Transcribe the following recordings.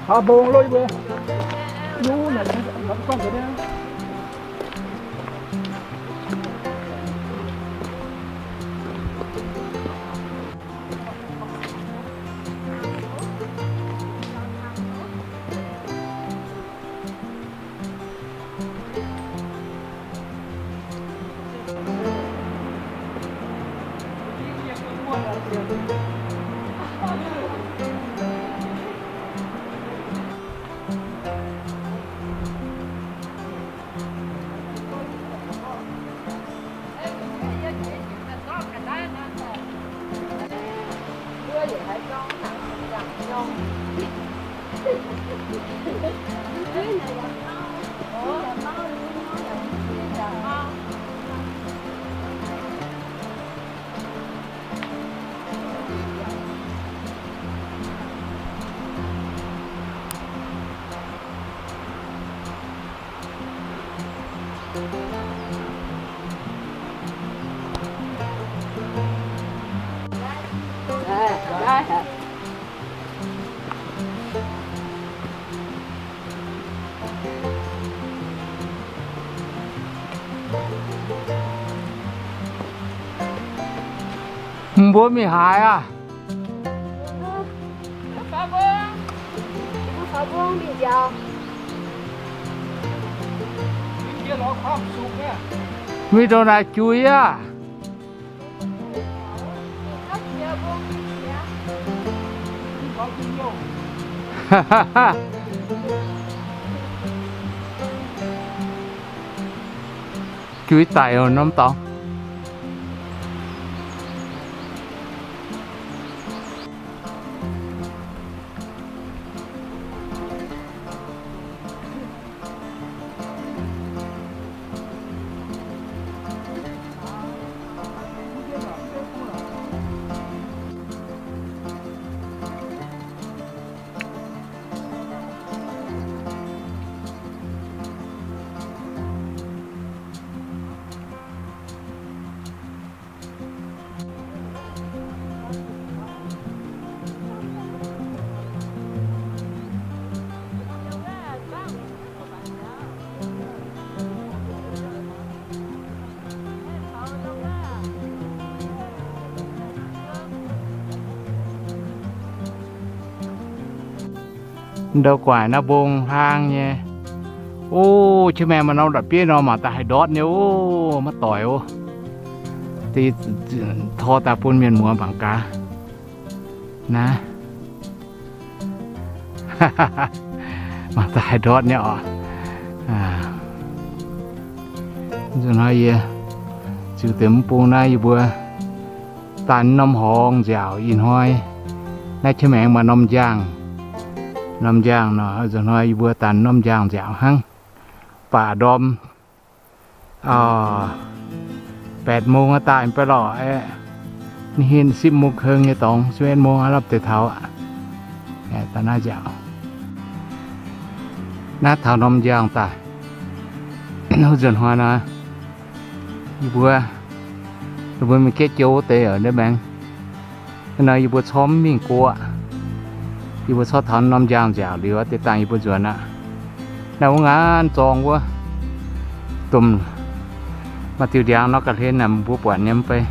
Aa, mbong lo yie mbuo. Yie naaic, guanh ga'naaiv. Mbuo mingh haaix aqv? Mingh ndongc naaic juix aqv. Juix daic norm dorngx. Ndau guaaic naaiv mbong hlang nyei. O, qiex maengx maaih norm la'bieiv nor mangc daaih haih ndortv nyei o, maiv doic o. Tor daaih bun mienh muoz mangc gaax. Naaiv. Mangc daaih haih ndortv nyei oc. Nzunc hnoi yie ziux deix mv bung naaiv yie mbuo daanh norm horngz nziaauc ih hnoi. Naaiv qiex maengx maaih norm njang. Norm njang nor, nzunc hnoi yie mbuo daanh norm njang nziaauc hnangv. Baac ndorm baeqc mong daaih mv baac lorqc, ninh hin sipv mong keng nyei dorngx, siv en mong aqv, lopv deix taux aqv. Daaih naaiv nziaauc. Naaiv taux norm njang daaih. Nzunc hnoi nor, yie mbuo, yie mbuo mingh gaeqv jou wuov deix ndeic maengx. Nor yie mbuo corc mv mingh guoqv. Yie mbuo corc taux norm njang nziaauc liuz deix dangh yie mbuo nzuonx aqv. Naaiv wuov ngaanv zorng wuov, domh maaih diuh ndiangx nor ga'hlen naaic, mbuo buatc nyei mv bei.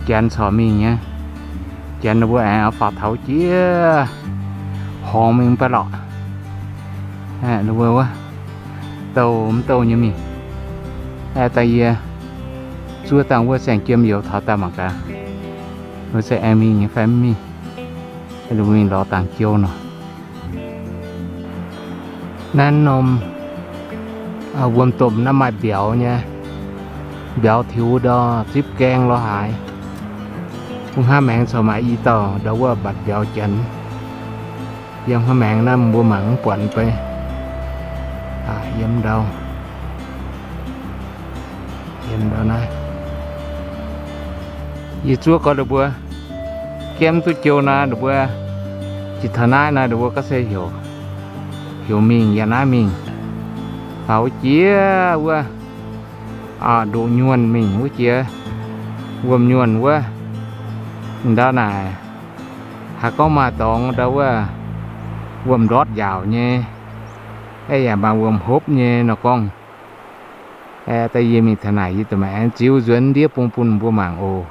Janx corc mingh nyei. Janx ninh mbuo aengx faaux taux jiex horngz mingh mv baac lorqc. Ninh mbuo wuov douh mv douh nyei mingh. Daaih yie zuov dangh wuov saeng-jiem youz taux daaih mangc gaax. Wuov se aengx mingh nyei fai mv mingh. Ninh mbuo mingh lorz dangh jou nor. Naaiv norm wuom-domh naaiv maaih mbiauz nyei. Mbiauz tiux ndau zipv gaeng lorz haaix. Mv hnangv maengx corc maaih i dauh ndau wuov mbatc mbiauz janx. Yiem hnangv maengx naaiv mbuo mangc mv buatc mv bei. Yiem ndau, yiem ndau naaiv. Yie zuov gorx ninh mbuo, gemv duqv jou naaiv ninh mbuo, jiex taux naaiv naaiv ninh mbuo gorngv se heuc, heuc mingh yaac naaiv mingh. Faaux jiex wuov, ndoqc nyuonh mingh wuov jiex, wuom nyuonh wuov. Ndau naaic, haaix gorngv maaih dorngx ndau wuov, wuom-ndortv njaaux nyei, aeqv, yaac maaih wuom-hopv nyei nor gorngv. Aeqv, da'yie mingh taux naaic yie duqv maaih aengx ziux nzuonx ndiev bung bun mbuo mangc oc.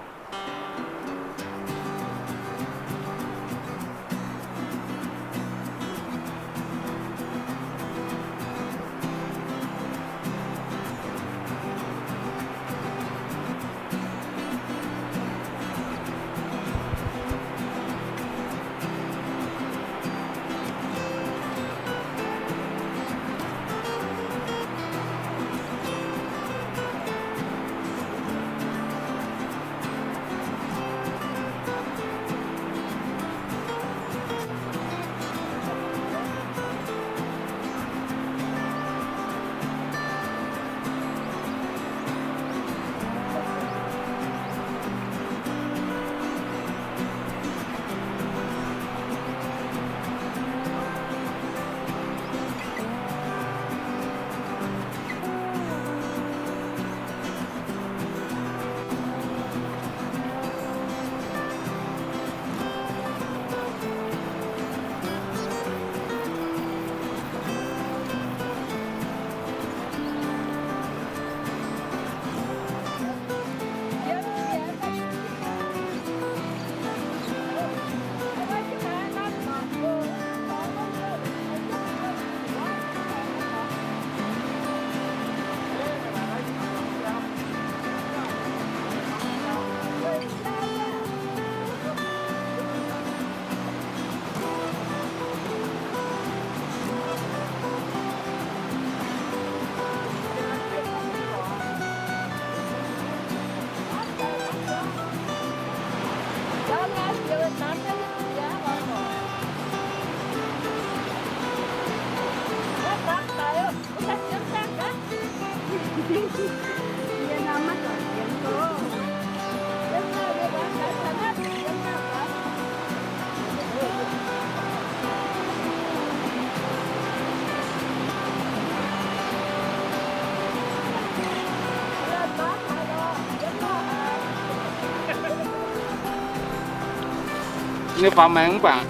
Ninh faaux maengx mv baac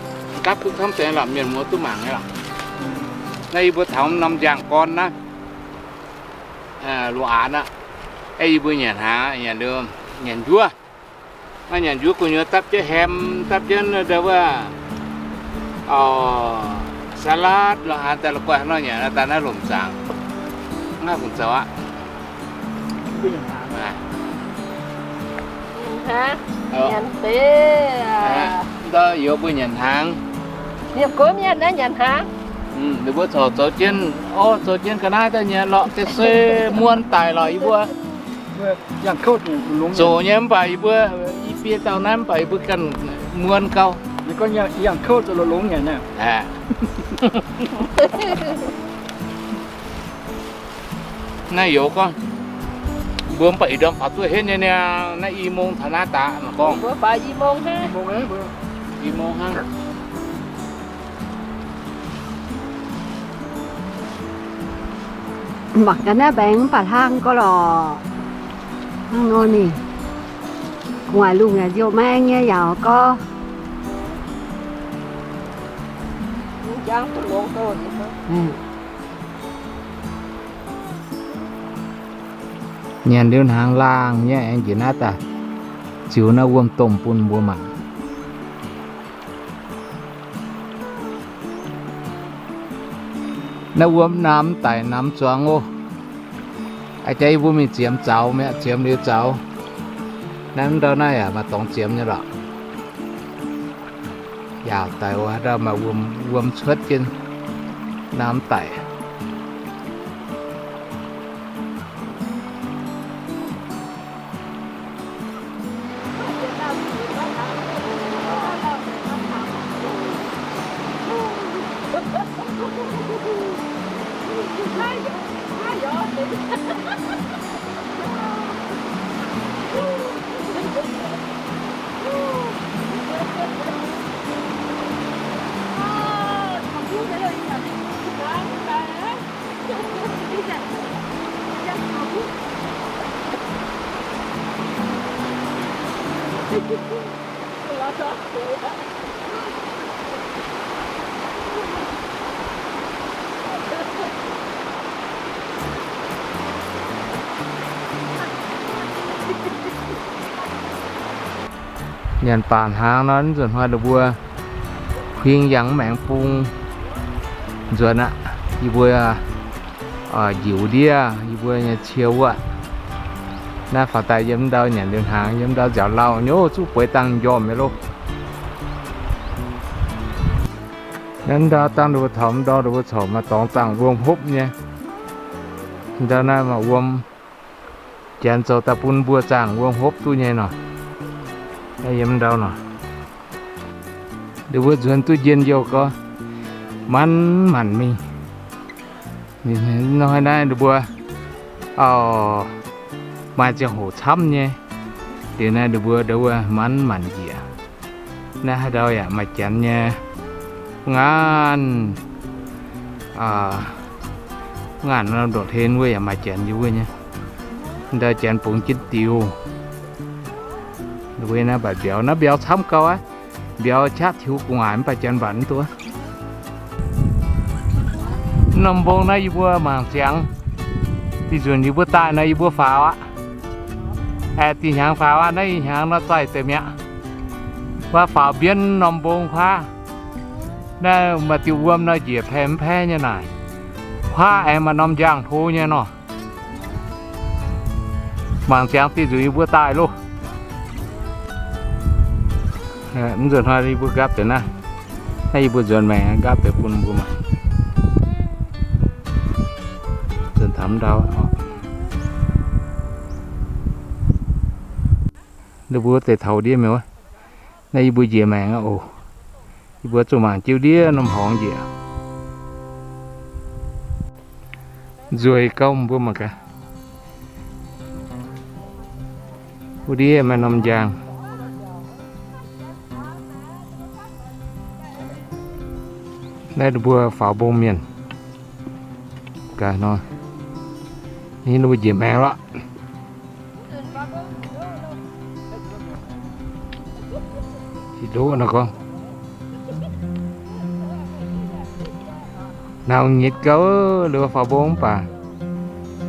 gapv duqv camv deix lorqc, mienh muoz duqv mangc nyei lorqc. Naaiv yie mbuo taux norm njang gorn naaiv, Luoqc Aanx aqv. Aeqv, yie mbuo nyanc hnaangx, nyanc liuz, nyanc njuov. Naaiv nyanc njuov gu'nyuoz dapv jienv ham, dapv jienv ndau wuov, o, salad lorqc, an daaih la'guaih hnangv nor nyanc, daaih naaiv lomc zaangc. Naaiv fungc zoux aqv. Nyanc hnaangx. Ndau youz mbuo nyanc hnaangx. Mienh gox mienh naaiv nyanc hnaangx. Ninh mbuo corc zoux jienv, o, zoux jienv ga'naaiv daaih nyanc lorqc, se muonc daic lorqc yie mbuo. Zoqc nyei mv baac yie mbuo i biei dauh naaiv mv baac yie mbuo ganh muonc gau. Naaiv youz gorngv, mbuo mv baac ih ndorm faaux duqv henv nyei niaa, naaiv i mong taux naaiv daaih mangc gorngv. I mong hnangv. Mangc gaax naaiv mbaengx mv baac hlang gorx lorqc. Hnangv nor ninh gu'nguaaic lungh yaac nziouv maeng nyei yaac gorx. Nyanc liuz hnaangx laangh nyei aengx njiec naaiv daaih ziux naaiv wuom domh bun mbuo mangc. Naaiv wuom namx daic namx zuangx oc. A'jang yie mbuo mingh ziemx zaux mi'aqv, ziemx liuz zaux. Naaiv ndau naaiv yaac maaih dorngx ziemx nyei lorqc. Yaauc daic wuov, ndau maaih wuom, wuom cuotv jienv namx daic. Nyanc baac hnaangx nor, nzunc hnoi ninh mbuo huing yangh maengx bung nzuonx aqv. Yie mbuo njiec ndiev, yie mbuo nyei cie wuov. Naaiv faaux daaih yiem ndau nyanc liuz hnaangx, yiem ndau nziaauc lauh nyei, zuqc bueix dangh njormh nyei loh. Naaiv ndau dangh ninh mbuo taux ndau, ninh mbuo corc maaih dorngx zaangh wuom hopv nyei. Ndau naaiv maaih wuom, janx zoux daaih bun mbuo zaangh wuom hopv duqv nyei nor. Naaiv yiem ndau nor, ninh mbuo nzuonx duqv njien-youh gorx, manc-manc mingh. Hnoi naaiv ninh mbuo, o, maaih ziangh hoc camv nyei. Liuz naaiv ninh mbuo ndau wuov manc-manc njiec. Naaiv haaix ndau yaac maaih janx nyei ngaanc, ngaanc norm ndongc hlen wuov yaac maaih janx yiem wuov nyei. Ndau janx bungx jienv diuh. Wuov naaiv mbatc mbiauz, naaiv mbiauz camv gauh aqv. Mbiauz qaqv tiux gu'nguaaic mv baac janx mbatc mv duqv. Norm mbong naaiv yie mbuo mangc ziangx, dih nzunc yie mbuo daaih nor yie mbuo faaux aqv. Aengx dih hnyangx faaux aqv, naaiv ih hnyangx nor zaih deix mi'aqv. Wuov faaux mbienv norm mbong kuaaiv. Naaiv maaih diuh wuom nor njiec paeh mv paeqv nyei naaic. Kuaaiv aengx maaih norm njang hlo nyei nor. Mangc ziangx dih nzunc yie mbuo daaih loh. Mv nzunc hnoi yie mbuo nqaapv deix naaiv. Naaiv yie mbuo nzuonx maengx nqaapv deix bun mbuo mangc. Nzuonx taux ndau, ninh mbuo deix taux ndiev mi'aqv wuov. Naaiv yie mbuo njiec maengx aqv oc. Yie mbuo zuqc mangc jienv ndiev norm horngz njiec. Nzueic gauh mbuo mangc gaax. Wuov ndiev maaih norm njang. Naaiv ninh mbuo faaux mbong mienh. Gaax nor, ninh mbuo njiec maengx lorqc. Ndoqv nor gorngv, nauz nyitc gauh, liuz faaux mbong mv baac,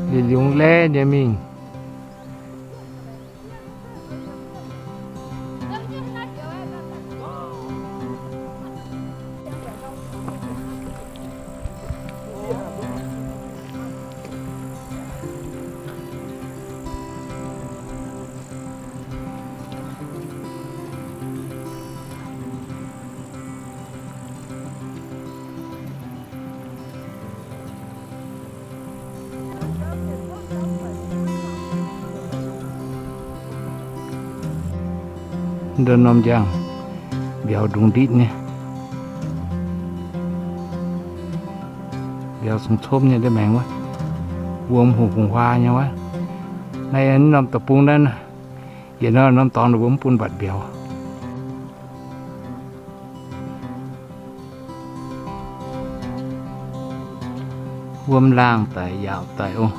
liuz lungh laeqv nyei mingh. Ndon norm njang, mbiauz ndungx nditv nyei, mbiauz cong-copv nyei ndiev maengx wuov, wuom hoc hungh huaa nyei wuov. Naaiv norm deic-bung naaiv, yietc norm norm dorngx ninh mbuo mv bun mbatc mbiauz. Wuom laangh daic yaauc daic oc.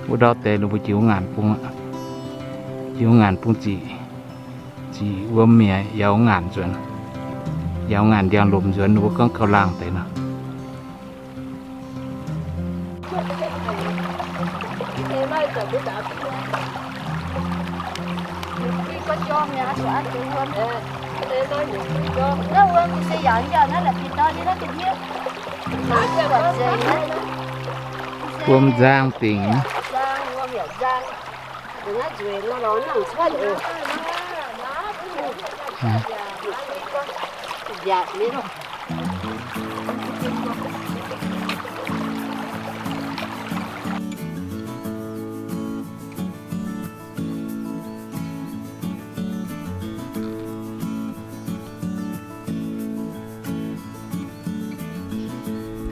Wuov ndau deix ninh mbuo jiex wuov ngaanc bung aqv. Jiex wuov ngaanc bung ziqc, ziqc wuom mi'aqv, yaac wuov ngaanc nzuonx, yaac wuov ngaanc ndiangx-lomc nzuonx, ninh mbuo gorngv gauh laangh deix nor. Wuom nzang dingc.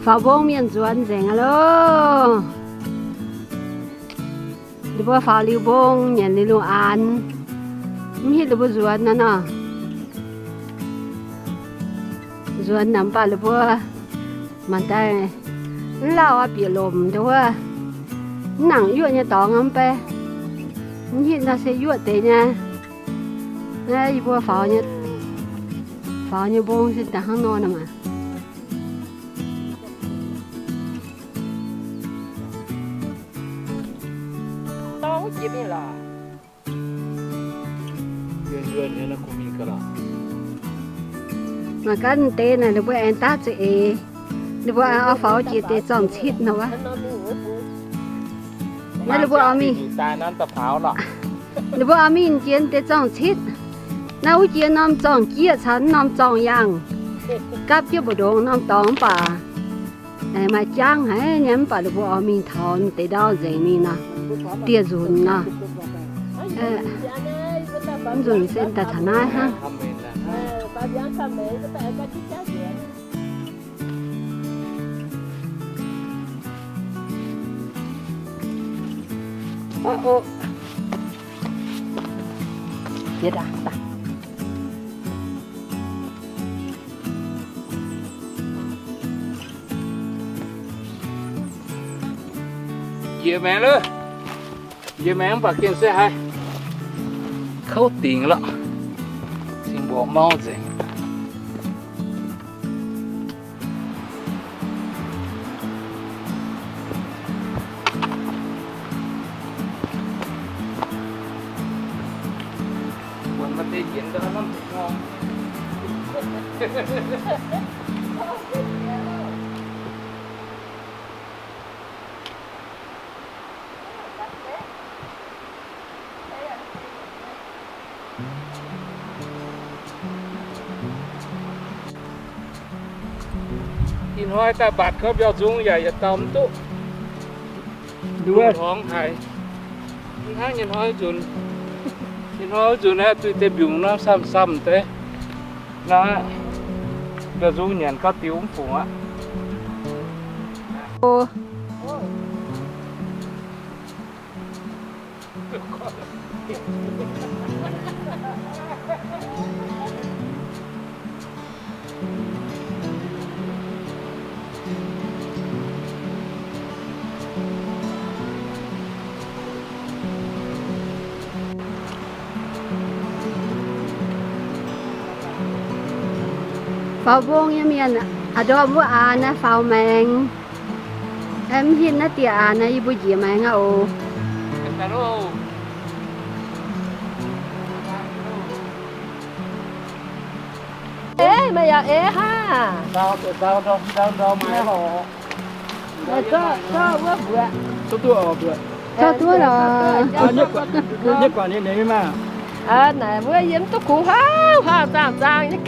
Faaux mbong mienh nzuonx nzengc aqv loh. Ninh mbuo faaux liuz mbong nyanc liuz lungh aanx, mv hitv ninh mbuo nzuonx naaiv nor. Nzuonx naaic mv baac ninh mbuo mangc daaih mv lauh aqv, bieqc lomc ndau wuov, mv nangc yuoqv nyei dorngx mv bei. Mv hitv nor se yuoqv deix nyei. Naaiv yie mbuo faaux nyei, faaux nyei mbong se da'hnangv nor nor maah. Mangc gaax deix naaic ninh mbuo aengx daav za'eix, ninh mbuo aengx oix faaux jiex deix zorng-citv nor wuov. Naaiv ninh mbuo oix mingh, ninh mbuo oix mingh jiex deix zorng-citv. Naaiv wuov jiex norm zorng-jieqv caux norm zorng-yaangh, gapv jienv mbu'ndongx norm dorngx mv baac maaih jangv haic nyei, mv baac ninh mbuo oix mingh taux deix ndau nzengc mingh nor, dieh nzunc nor. Mv nzunc se daaih taux naaiv hnangv. Njiec maengx lov. Njiec maengx mv baac gengh se haiz kouv dingc lorqc. Zingh mbuoqc mauv nzengc. Ih hnoi daaih mbatc kouv mbiauz nzung yaac yietc dauh mv duqv. Nduov horngz haic. Hnangv nyei hnoi nzunc, nyei hnoi nzunc aeqv, duih deix mbiungc nor samh samh deix. Naaiv mbiauz nzung nyanc gauh diuh mv fungc aqv. Faaux mbong nyei mienh aqv, ndorm wuov aanx naaiv faaux maengx. Mv hitv naaiv dieh aanx naaiv yie mbuo njiec maengx aqv oc. Eix, meih yaac eix hnangv. Zorqv duqv lorqc. Naaic mbuo yiem duqv kungx hauv hauh zaangh zaangh nyei.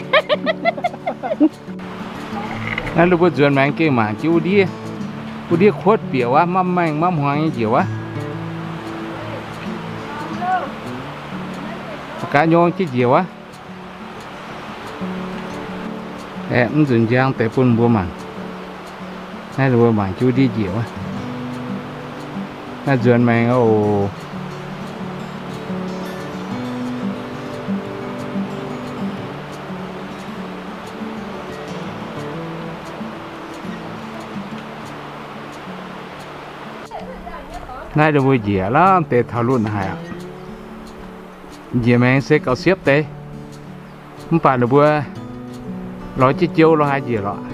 Naaiv ninh mbuo nzuonx maengx gengh mangc jienv wuov ndiev, wuov ndiev kuotv bieqc wuov, mamv maengh mamv hmuangx nyei njiec wuov. Gaax nyorng jienv njiec wuov. Aeqv, mv nzunc njang deix bun mbuo mangc. Naaiv ninh mbuo mangc jienv wuov ndiev njiec wuov. Naaiv nzuonx maengx oc. Naaiv ninh mbuo njiec lamh deix taux lunx haic aqv. Njiec maengx se gauh siepv deix. Mv baac ninh mbuo lorz jienv jou lo haaix njiec lorqc.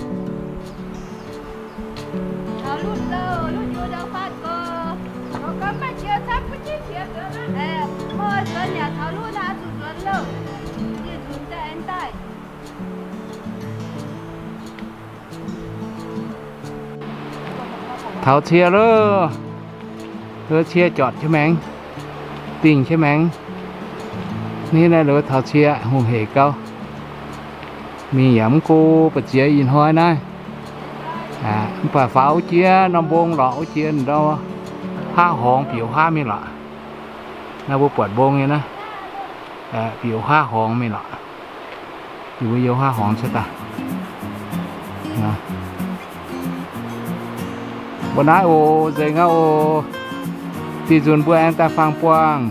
Taux cie loh. Cie jortc qiex maengx, dingh qiex maengx. Hnangv naaiv loh taux cie hungh heic gau. Mingh yaac mv go, mbu'ziex ih hnoi naaiv. Mv baac faaux wuov jiex norm mbong lorqc, wuov jiex ndau haav horngz bieqc haav mingh lorqc. Naaiv mbuo buatc mbong nyei naaiv, bieqc haav horngz mingh lorqc. Yie mbuo you haav horngz cuotv daaih. Mbuo naaiv oc, nzengc aqv oc. Dih nzunc mbuo aengx daaih faang buangh.